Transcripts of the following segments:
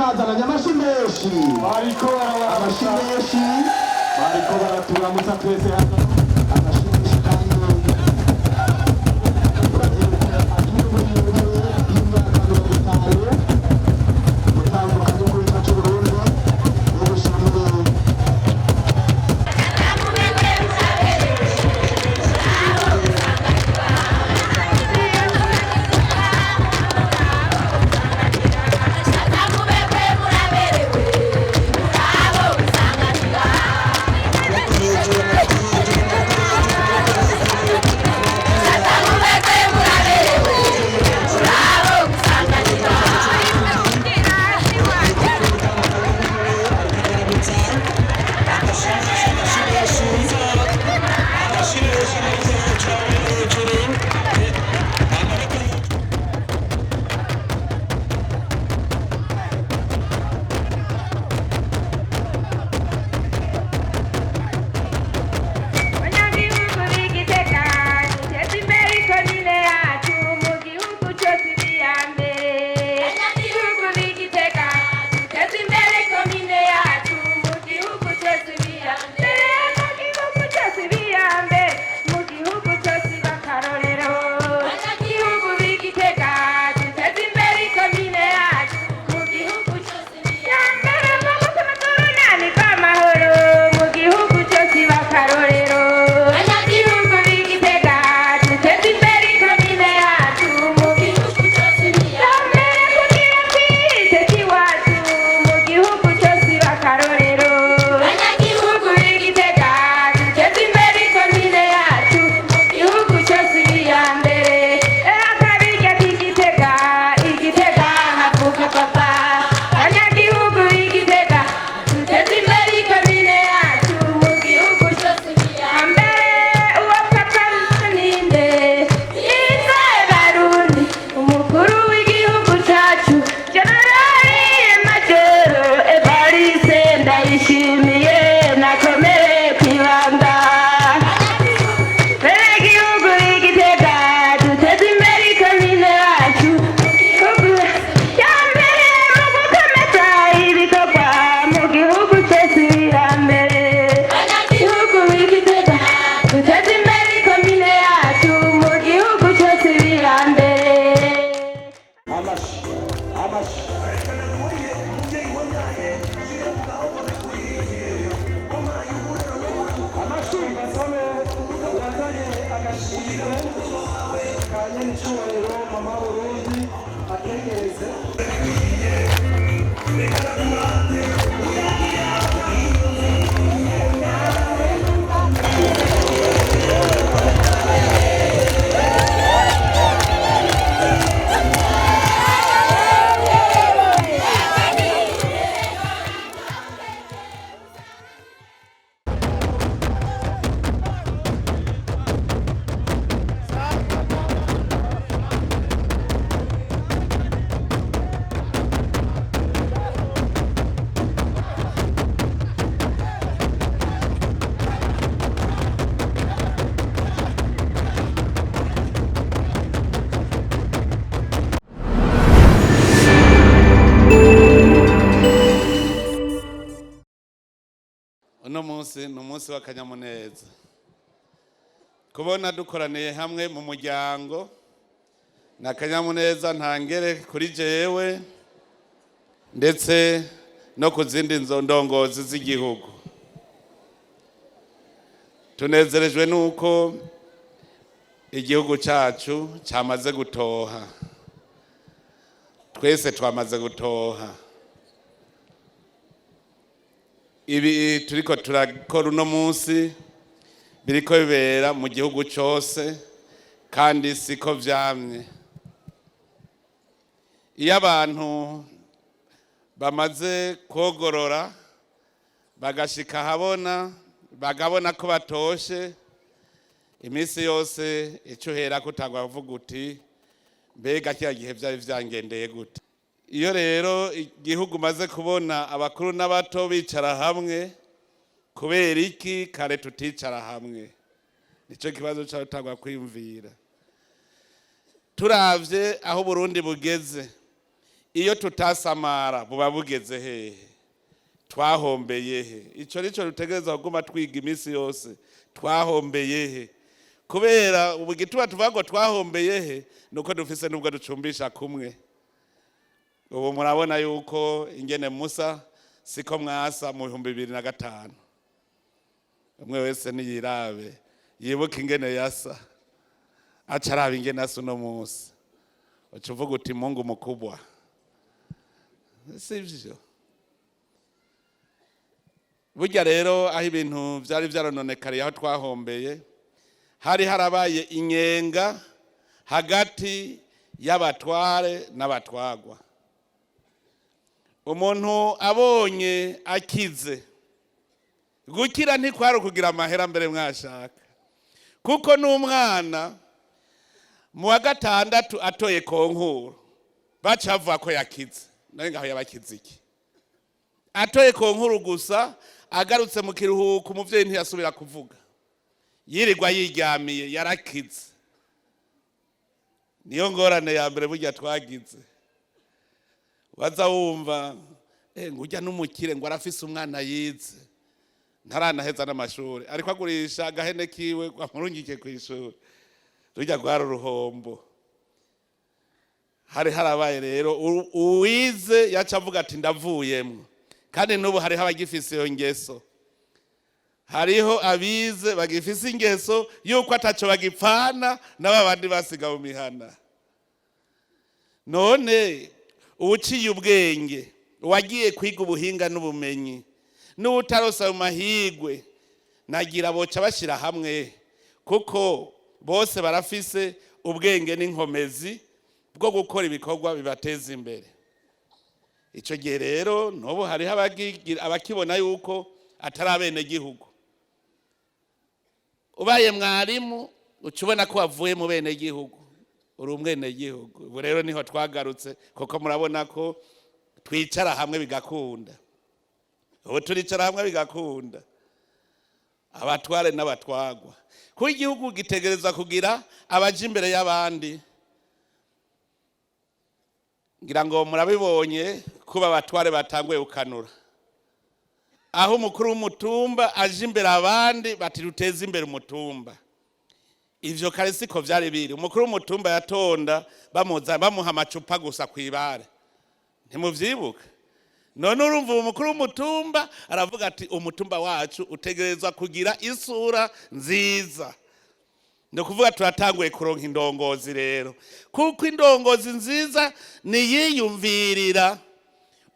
Bazananye amashi menshi. Bariko Amashi barabaramutsa. menshi. Bariko baraturamutsa twese hano. Amashi menshi, kandi agiye muri iyo ntebe y'imyaka 50 gutambuka igihugu cyacu Burundi no gushimira. Abanyagihugu b'Igitega, duteze imbere ikomine yacu, mu gihugu cyose ibe iya mbere. Abanyagihugu b'Igitega, duteze imbere ikomine yacu, mu gihugu cyose ibe iya mbere. Mu gihugu cyose ibe iya mbere, mu gihugu cyose ibe akarorero. Abanyagihugu b'Igitega, duteze imbere ikomine yacu, mu gihugu cyose ibe iya mbere. Mu gukomeza urunani rw'amahoro, mu gihugu cyose ibe akarorero. Abanyagihugu b'Igitega, duteze imbere ikomine yacu, mu gihugu cyose ibe iya mbere. Kugira twiteze iwacu, mu gihugu cyose ibe akarorero. Abanyagihugu b'Igitega, duteze imbere ikomine yacu, mu gihugu cyose ibe iya mbere. Akabirya k'Igitega, Igitega havuka papa. Abanyagihugu b'Igitega, duteze imbere ikomine yacu, mu gihugu cyose ibe iya mbere. Uwo papa ninde? Yise Barundi, umukuru w'igihugu cyacu, Jenerali Majoro Evariste Ndayishimiye, nakomere kwibanga. Benegihugu b'Igitega, duteze imbere ikomine yacu, gihugu ya mbere mu gukomeza ibikorwa, mu gihugu cyose iya mbere. Gihugu b'Igitega, duteze imbere ikomine yacu, mu gihugu cyose iya mbere. Amashi, amashi. Amashi basabe yazanye agashimwe ka nyenicubahiro mama Burundi ategereze. Uno munsi ni umunsi w'akanyamuneza kubona dukoraniye hamwe mu muryango. Ni akanyamuneza ntangere kuri jewe ndetse no ku zindi ndongozi z'igihugu. Tunezerejwe n'uko igihugu cyacu cyamaze gutoha, twese twamaze gutoha. Ibi turiko turakora uno munsi biriko bibera mu gihugu cose, kandi siko vyamye. Iyo abantu bamaze kogorora, bagashika ahabona, bagabona ko batoshe, iminsi yose ico uherako utangwa kuvuga uti: "Mbega kiriya gihe vyari vyangendeye gute?" Iyo rero igihugu umaze kubona abakuru n'abato bicara hamwe, kubera iki kare tuticara hamwe? Nicyo kibazo cyatangwa kwiyumvira. Turavye aho Burundi bugeze, Iyo tutasamara buba bugeze hehe? Twahombeye he? Icyo nicyo dutegereza kuguma twiga iminsi yose. Twahombeye he? Kubera ubu gituma tuvuga ngo twahombeye he, nuko dufise nubwo ducumbisha kumwe. Ubu murabona yuko ingene musa siko mwasa mu 2005. Umwe wese niyirabe, yibuke ingene yasa, aca araba ingene asa uno munsi, uca uvuga uti: "Mungu mukubwa." Sivyo? Burya rero aho ibintu vyari vyarononekariye, aho twahombeye, hari harabaye inyenga hagati y'abatware n'abatwagwa. Umuntu abonye akize, gukira ntikwari ukugira amahera mbere mwashaka, kuko n'umwana mu wa gatandatu atoye concours baca bavuga ko yakize. None ngaho yabakize iki? Atoye concours gusa, agarutse mu kiruhuko, umuvyeyi ntiyasubira kuvuga, yirirwa yiryamiye, yarakize. Niyo ngorane ya mbere burya twagize. Waza wumva ngo ujya n'umukire, ngo arafise umwana yize, ntaranaheza n'amashuri, ariko agurisha agahene kiwe ngo amurungike ku ishuri. Rujya rwari uruhombo. Hari harabaye rero uwize yaca avuga ati: "Ndavuyemwo." Kandi n'ubu hariho abagifise iyo ngeso, hariho abize bagifise ingeso yuko ataco bagipfana n'aba bandi basiga mu mihana. None uwuciye ubwenge, uwagiye kwiga ubuhinga n'ubumenyi, n'uwutarosa ayo mahigwe, nagira boca bashyira hamwe, kuko bose barafise ubwenge n'inkomezi bwo gukora ibikorwa bibateza imbere. Icyo gihe rero n'ubu hariho abakibona yuko atari abenegihugu. Ubaye mwarimu, uca ubona ko wavuye mu benegihugu, uri umwenegihugu. Ubu rero niho twagarutse, kuko murabona ko twicara hamwe bigakunda. Ubu turicara hamwe bigakunda, abatware n'abatwagwa, kuko igihugu gitegereza kugira abaja imbere y'abandi. Ngira ngo murabibonye kuba abatware batanguye gukanura, aho umukuru w'umutumba aje imbere abandi bati: "Duteze imbere umutumba." Ivyo kare siko vyari biri. Umukuru w'umutumba yatonda bamuza bamuha amacupa gusa kwibare, ntimuvyibuka? None urumva umukuru w'umutumba aravuga ati: "Umutumba wacu utegerezwa kugira isura nziza." Ni ukuvuga turatanguye kuronka indongozi rero, kuko indongozi nziza niyiyumvirira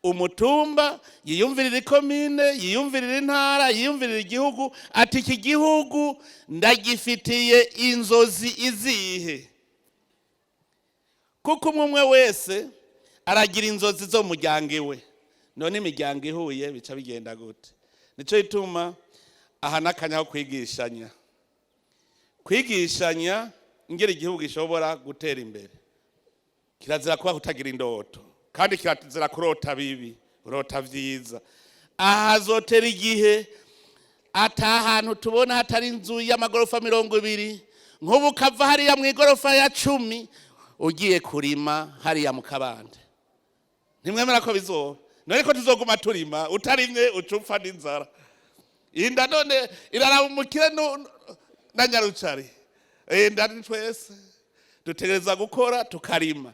umutumba, yiyumvirira ikomine, yiyumvirira intara, yiyumvirira igihugu, ati: "Iki gihugu ndagifitiye inzozi izihe?" Kuko umwe umwe wese aragira inzozi zo mu muryango iwe. None imiryango ihuye bica bigenda gute? Nicyo gituma aha n'akanya ko kwigishanya, kwigishanya ingera igihugu gishobora gutera imbere. Kirazira kuba kutagira indoto, kandi kirazira kurota bibi, urota vyiza. Aha hazotera igihe ata hantu tubona hatari inzu y'amagorofa 20. Nk'ubu ukava hariya mu igorofa ya 10 ugiye kurima hariya mu kabande, ntimwemera ko bizoba? None ko tuzoguma turima, utarimye uca upfa n'inzara. Inda none iraraba umukire na nyarucari? Inda ni twese, dutegereza gukora tukarima.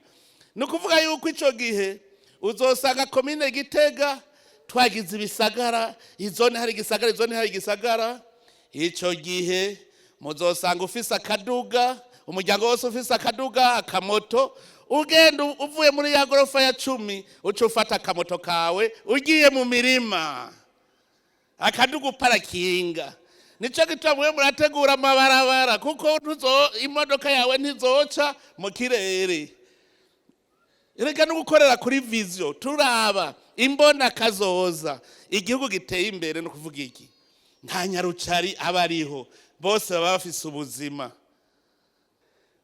Ni ukuvuga yuko ico gihe uzosanga komine Gitega twagize ibisagara, izone hari igisagara, izone hari igisagara. Ico gihe muzosanga ufise akaduga, umuryango wose ufise akaduga, akamoto. Ugenda uvuye muri ya gorofa ya 10, uca ufata akamoto kawe ugiye mu mirima, akaduga uparakinga. Nico gituma mwe murategura amabarabara, kuko imodoka yawe ntizoca mu kirere. Reka no gukorera kuri vision, turaba imbona kazoza, igihugu giteye imbere. No kuvuga iki, nta nyarucari aba ariho, bose baba bafise ubuzima.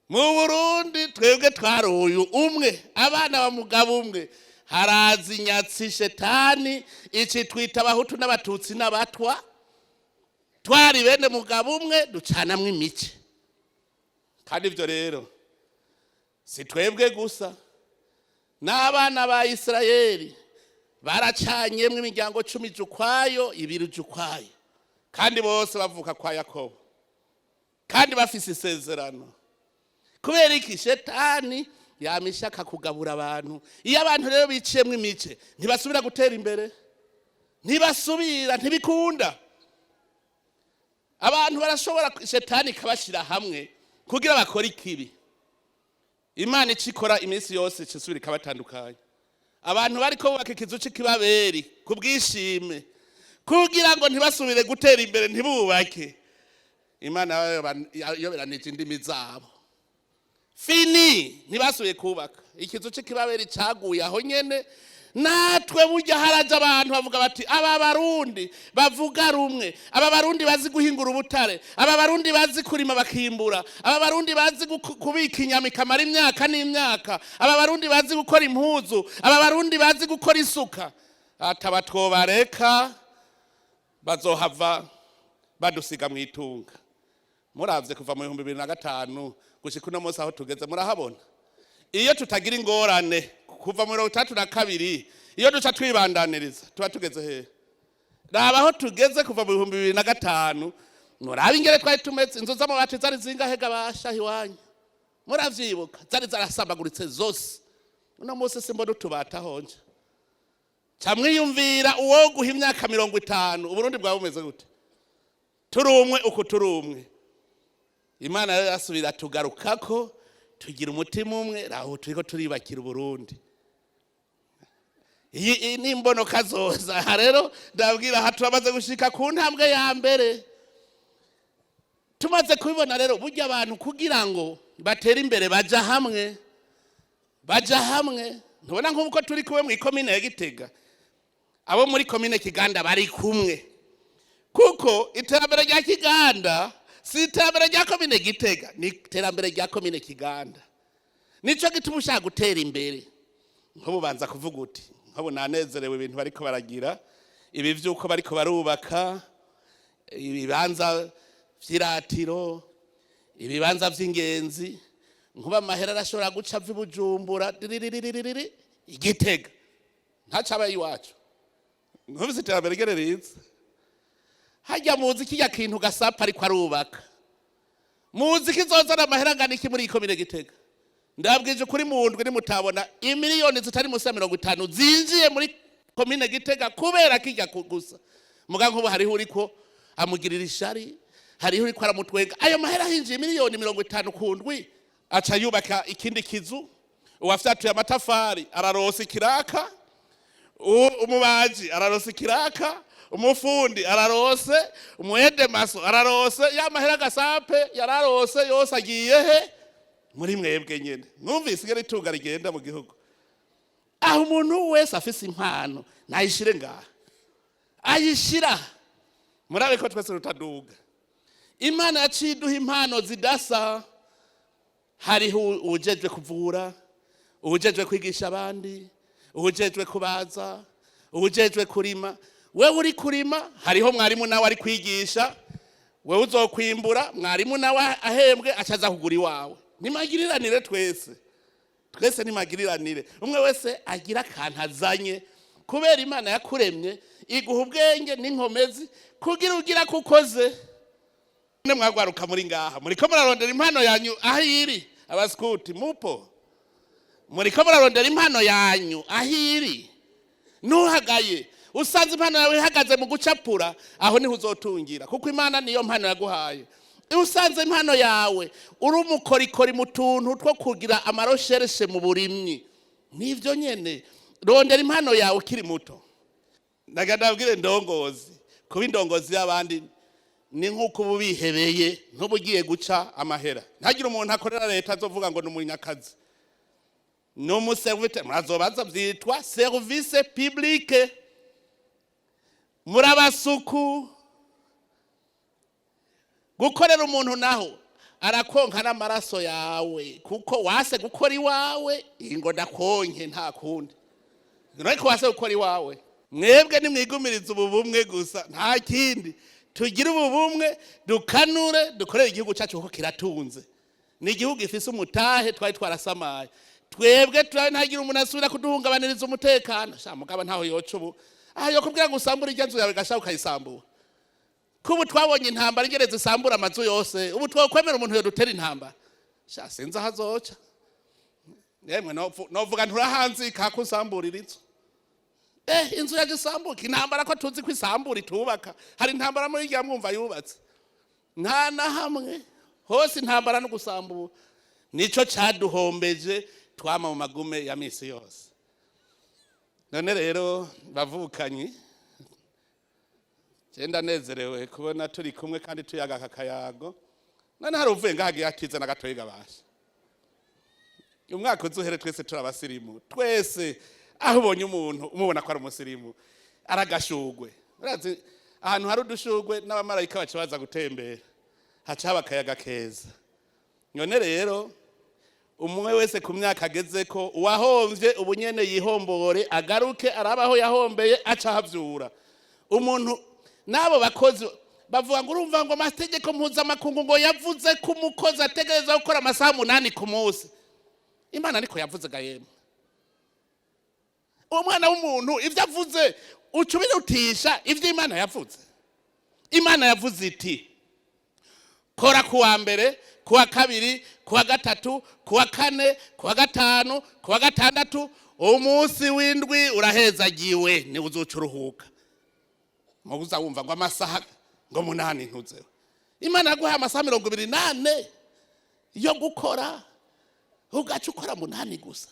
Mu Burundi twebwe twari uyu umwe, abana ba mugabo umwe. Haraza inyatsi shetani iki twita abahutu n'abatutsi n'abatwa. Twari bene mugabo umwe, ducanamwo imice. Kandi ibyo rero si twebwe gusa. N'abana ba Isirayeli baracanyemwo imiryango 10 ija ukwayo, 2 ija ukwayo, kandi bose bavuka kwa Yakobo, kandi bafise isezerano. Kubera iki? Shetani yama ishaka kugabura abantu. Iyo abantu rero biciyemwo imice, ntibasubira gutera imbere, ntibasubira, ntibikunda. Abantu barashobora, shetani ikabashyira hamwe kugira bakore ikibi. Imana ico ikora iminsi yose, icisubira ikabatandukanya. Abantu bariko bubaka ikizu c'ikibaberi ku bwishime kugira ngo ntibasubire gutera imbere, ntibubake, Imana yayoberanije indimi zabo. Fini, ntibasubiye kubaka. Ikizu c'ikibaberi caguye aho nyene. Natwe burya haraje abantu bavuga bati: "Aba Barundi bavuga rumwe, aba Barundi bazi guhingura ubutare, aba Barundi bazi kurima bakimbura, aba Barundi bazi kubika inyama ikamara imyaka n'imyaka, aba Barundi bazi gukora impuzu, aba Barundi bazi gukora isuka, ataba twobareka bazohava badusiga mu itunga." Muravye kuva mu 2005 gushika uno munsi aho tugeze, murahabona. Iyo tutagira ingorane kuva mu 62, iyo duca twibandaniriza, tuba tugeze hehe? Raba aho tugeze kuva mu 2005. Murabe ingere twari tumeze. Inzu z'amabati zari zingahe gabasha iwanyu? Muravyibuka? Zari zarasambaguritse zose. Uno munsi simbona utubati ahonje. Ca mwiyumvira, uwo guha imyaka 50, Uburundi bwaba bumeze gute? Turi umwe uku, turi umwe. Imana rero yasubira tugarukako, tugira umutima umwe. Raho turiko turibakira Uburundi. Iyi ni imbonoka zoza. Aha rero ndabwira, aha turamaze gushika ku ntambwe ya mbere. Tumaze kubibona rero, burya abantu kugira ngo batere imbere baja hamwe, baja hamwe. Ntubona nk'uko turi kumwe mu ikomine ya Gitega, abo muri komine Kiganda bari kumwe, kuko iterambere rya Kiganda si iterambere rya komine Gitega, ni iterambere rya komine Kiganda. Nico gituma ushaka gutera imbere, nk'ubu banza kuvuga uti: "Nk'ubu nanezerewe ibintu bariko baragira, ibi vy'uko bariko barubaka ibibanza vy'iratiro, ibibanza vy'ingenzi." Nkuba amahera arashobora guca ava i Bujumbura diririririri Igitega, ntacabaye iwacu. Nkubise iterambere rigere riza hajya. Muzi kirya kintu Gasapa ariko arubaka? Muzi kizozana amahera angana iki muri iyi komine Gitega? Ndabwije ukuri, mu ndwi nimutabona imiliyoni zitari munsi ya 50 zinjiye muri komine Gitega kubera kijya gusa. Muga nkubu hariho uriko amugirira ishari, hariho uriko aramutwenga. Ayo mahera hinjiye miliyoni 50 ku ndwi, aca yubaka ikindi kizu. Uwafyatuye amatafari ararosa ikiraka, umubaji ararosa ikiraka, umufundi ararose, umuedemaso ararose. Ya mahera Gasape yararose yose agiye he? Muri mwebwe nyene. Mwumvise ingene itunga rigenda mu gihugu? Aho umuntu wese afise impano nayishire ngaha, ayishira, murabe ko twese tutaduga. Imana yaciye iduha impano zidasa. Hariho uwujejwe kuvura, uwujejwe kwigisha abandi, uwujejwe kubaza, uwujejwe kurima. Wewe uri kurima, hariho mwarimu nawe ari kwigisha. Wewe uzokwimbura, mwarimu nawe ahembwe acaza kugura iwawe. Nimagiriranire twese, twese nimagiriranire. Umwe wese agira akantu azanye, kubera Imana yakuremye iguha ubwenge n'inkomezi kugira ugira ko ukoze. Mwagwaruka muri ngaha, muriko murarondera impano yanyu aho iri. Abaskuti mupo, muriko murarondera impano yanyu aho iri. Ntuhagaye. Usanze impano yawe ihagaze mu gucapura, aho niho uzotungira, kuko Imana niyo mpano yaguhaye. Iyo usanze impano yawe uri umukorikori mu tuntu two kugira ama recherches mu burimyi, nivyo nyene. Rondera impano yawe ukiri muto. Ndabwire ndongozi, kuba indongozi y'abandi ni nk'uko uba ubihebeye, ntuba ugiye guca amahera. Ntagire umuntu akorera leta azovuga ngo ni umunyakazi, ni umu serviteur. Murazobaza, byitwa service publique. Murabasuku gukorera umuntu, naho arakonka n'amaraso yawe, kuko wase gukora iwawe ingo ndakonke, nta kundi. Ariko wase gukora iwawe. Mwebwe nimwigumiriza ubu bumwe gusa, nta kindi. Tugire ubu bumwe, dukanure, dukorere igihugu cyacu, kuko kiratunze. Ni igihugu gifise umutahe. Twari twarasamaye. Twebwe turabe ntagira umuntu asubira kuduhungabaniriza umutekano. Sha mugabo ntaho yoca ubu, aha yokubwira ngo usambure irya nzu yawe, gashaka ukayisambura. Kubu twabonye intambara ingereza isambura amazu yose, ubu twokwemera umuntu yodutera intambara? Sha sinzi aho azoca. Yemwe, novuga nturahanzika ko usamburira inzu. Inzu yaje isambuka, intambara ko tuzi ko isambura itubaka. Hari intambara muri irya mwumva yubatse? Nta na hamwe, hose intambara no gusambura. Nico caduhombeje, twama mu magume ya misi yose. None rero bavukanyi, je ndanezerewe kubona turi kumwe kandi tuyaga aka kayago. None hari uvuye ngaha agiye atize na gatoyi gabasha. Umwaka uzuhere twese turi abasirimu, twese. Aho ubonye umuntu umubona ko ari umusirimu, aragashugwe. Urazi ahantu hari udushugwe n'abamarayika baca baza gutembera, haca haba akayaga keza. None rero umwe wese ku myaka ageze ko, uwahomvye ubu nyene yihombore, agaruke arabe aho yahombeye, aca ahavyura. Umuntu n'abo bakozi bavuga ngo urumva ngo amategeko mpuzamakungu ngo yavuze ko umukozi ategereza gukora amasaha 8 ku munsi. Imana niko yavuze ga yemwe. Uwo mwana w'umuntu ibyo avuze uca ubirutisha ibyo Imana yavuze. Imana yavuze iti kora ku wa mbere, ku wa kabiri, ku wa gatatu, ku wa kane, ku wa gatanu, ku wa gatandatu, umunsi w'indwi urahezagiwe, ni uzoca uruhuka. Mubuza wumva ngo amasaha ngo 8 ntuzeho. Imana yaguhaye amasaha 24 yo gukora, ugaca ukora 8 gusa,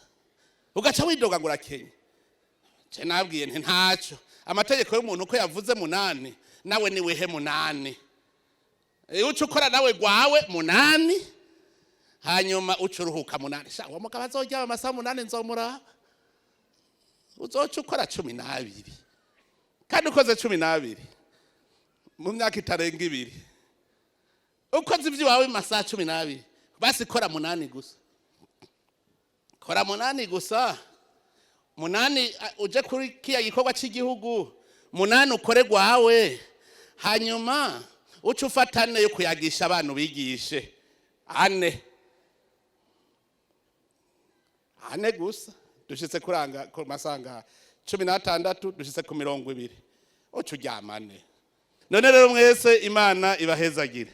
ugaca widoga ngo urakenye. Je nabwiye nti ntaco, amategeko y'umuntu ko yavuze 8, nawe ni wehe 8. Uca ukora nawe gwawe 8, hanyuma uca uruhuka 8. Sha uwo mugabo azoryama amasaha 8 nzomuraba. Uzoca ukora 12, kandi ukoze 12 mu myaka itarenga 2, ukoze ivy'iwawe mu masaha 12, basi kora 8 gusa, kora 8 gusa, 8 uje kuri kiya gikorwa cy'igihugu, 8 ukore gwawe, hanyuma uce ufatane yo kuyagisha abantu bigishe 4 4 gusa. Dushitse kuranga ku masanga 16, dushitse ku 20, uce uryamane. None rero mwese Imana ibahezagire.